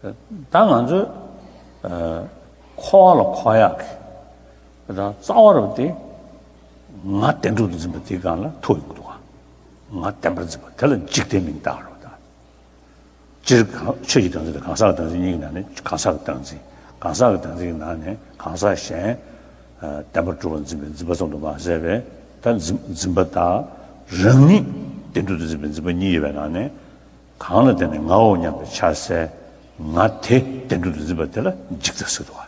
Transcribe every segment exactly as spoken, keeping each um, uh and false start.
ད་ང་ཚོས་འཁོར་བ་ལ་འཁོར་ཡག་གི་ད་རྩ་བ་རུ་དེ་ང་བདེན་གྲུབ་ཏུ་འཛིན་པ་དེའི་སྒང་ལ་ཐུག་ཡོང་གི་འདུག་ག་ང་བདེན་པར་འཛིན་པ་དེ་ལ་འཇིག་ལྟའི་མིང་བཏགས་རོགས་ད། སྤྱིར་གང་ཆོས་ཀྱི་བདག་འཛིན་དང་གང་ཟག་གི་བདག་འཛིན་གཉིས་ཀྱི་ནང་ནས་གང་ཟག་གི་བདག་འཛིན། གང་ཟག་གི་བདག་འཛིན་གྱི་ནང་ནས་གང་ཟག་གཞན་བདེན་པར་གྲུབ་པར་འཛིན་པའི་འཛིན་པ་ཙམ་དུ་མ་ཟད་པའི་ད་འཛིན་འཛིན་པ་དང་རང་ཉིད་བདེན་གྲུབ་ཏུ་འཛིན་པའི་འཛིན་པ་གཉིས་ཡོད་པའི་ནང་ནས། གང་ལ་བརྟེན་ནས་ངའོ་སྙམ་པའི་འཆར་སའི་ང་དེ་བདེན་གྲུབ་ཏུ་འཛིན་པ་དེ་ལ་འཇིག་ལྟ་ཟེར་འདུག་ག་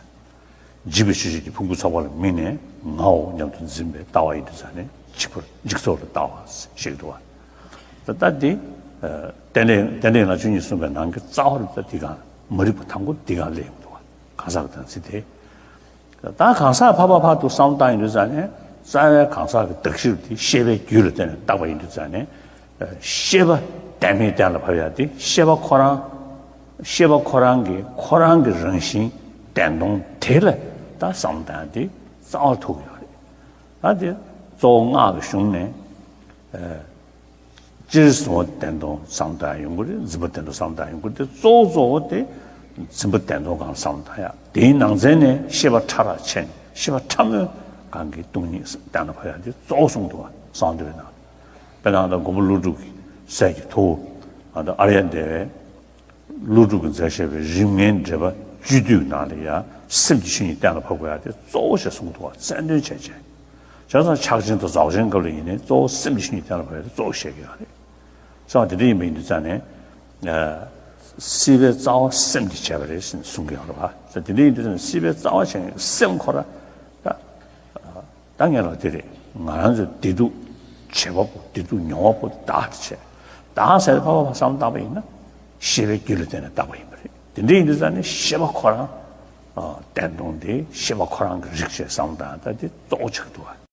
འཇིག་པའི་ཆོས་ཅན་གྱི་ཕུང་པོའི་ཚོགས་པ་ལ་དམིགས་ནས་ངའོ་སྙམ་དུ་འཛིན་པའི་ལྟ་བ་ཡིན་དུས་ཙང་ནས་འཇིག་པར་འཇིག་ཚོགས་ལ་ལྟ་བ་ཞེས་འདུག་ག་ད་ལྟ་འདི་རྟེན་འབྲེལ་རྟེན་འབྲེལ་ལྔ་བཅུ་གཉིས་གསུངས་པའི་ནང་གི་རྩ་བ་རུ་ད་འདི་གང་མ་རིག་པ་དང་པོ་འདི་གང་སླེབས་ཡོང་འདུག་ག་གང་ཟག་གི་བདག་འཛིན་དེ། ད་གང་ཟག་ཕར་ཕར་ཕར་དུ་བསམ་བློ་བཏང་ཡོང་དུས་ཙང་ནས་རྩ་བའི་གང་ཟག་གི་གདགས་གཞིར་དེ་ཤེས་པའི་རྒྱུད་ལ་བརྟེན་ནས་བཏགས་པ་ཡིན་དུས་ཙང་ནས། ཤེས་པ་བདེན་མེད་གཏན་ལ་ཕབ་ཡ་དེ་ཤེས་པ་ཁོ་རང་། ཤེས་པ་ཁོ་རང་གི་ཁོ་རང་གི་རང་བཞིན་བདེན་སྟོང་དེ་ལ་ད་བསམ་བློ་བཏང་ཡ་དེ་རྩ་བར་ཐུག་ཡོད་རེད། ད་དེ་གཙོ་བོ་སྔགས་ཀྱི་གཞུང་ནས། སྤྱིར་གཟུང་བ་བདེན་སྟོང་བསམ་བློ་བཏང་ཡ་ཡོང་གི་རེད། འཛིན་པ་བདེན་སྟོང་བསམ་བློ་བཏང་ཡ་ཡོང་གི་རེད། དེ་གཙོ་བོ་གཙོ་བོ་དེ་འཛིན་པ་བདེན་སྟོང་སྒང་བསམ་བློ་བཏང་ཡ། དེའི་ནང་ཚན་ནས་ཤེས་པ་ཕྲ་རགས་ཆེ་ནས་ཤེས་པ་ཕྲ་མོའི་སྒང་གི་སྟོང་ཉིད་གཏན་ལ་ཕབ་ཡ་དེ་གཙོ་བོ་གསུངས་འདུག་ག་གསང་འདུས་པའི་ནང་། དཔེར་ན་ད་མགོན་པོ་ཀླུ་སྒྲུབ་ཀྱི་སྲས་ཀྱི་ཐུ་བོ་ཨ་ད་ཨཱརྱ་དེ་བས། ཀླུ་སྒྲུབ་ཀྱིས་མཛད་བཞག་པའི་རིམ་ལྔའི་འགྲེལ་པ་བཅུད་བསྡུས་ནང་ལ་ཡང་སེམས་ཀྱི་ཆོས་ཉིད་གཏན་ལ་ཕབ་དགོས་ཡ་དེ་གཙོ་བོ་ཞེས་གསུངས་འདུག་ག་རྩལ་འདོན་བྱས་བྱས། བྱས་ཙང་ཕྱག་ཆེན་དང་རྫོགས་ཆེན་སྐབས་ལ་ཡིན་ནའི་གཙོ་བོ་སེམས་ཀྱི་ཆོས་ཉིད་གཏན་ལ་ཕབ་ཡ་དེ་གཙོ་བོ་བཤད་ཀྱི་ཡོད་རེད། བྱས་ཙང་དེ་འདྲ་ཡིན་པ་ཡིན་དུས་ཙང་ནས། སྲིད་པའི་རྩ་བ་སེམས་ཀྱིས་བྱས་པ་རེད་ཟེར་ནས་གསུང་གི་ཡོད་རེད་བ། དེ་འདྲ་ཡིན་དུས་ཙང་ནས་སྲིད་པའི་རྩ་བ་བྱས་ནས་སེམས་ཁོ་ར་ད། ད་ངས་ལ་དེ་རེད། ང་རང་ཚོའི་བདེ་སྡུག་བྱེད་པ་པོ་བདེ་སྡུག་མྱོང་བ་པོ་བདག་དེ་བྱས། བདག་ཟེར་ཕ་བ་བ་བསམ་བཏང་པ་ཡིན་ན། ཤེས་པའི་རྒྱུད་ལ་བརྟེན་ནས་བཏགས་པ་ཡིན་པ་རེད། དེ་འདྲ་ཡིན་དུས་ཙང་ནས་ཤེས་པ་ཁོ་རང་། བདེན་སྟོང་དེ་ཤེས་པ་ཁོ་རང་གི་རིགས་བྱས་བསམ་བཏང་ད་དེ་གཙོ་བོ་ཆགས་འདུག་བ།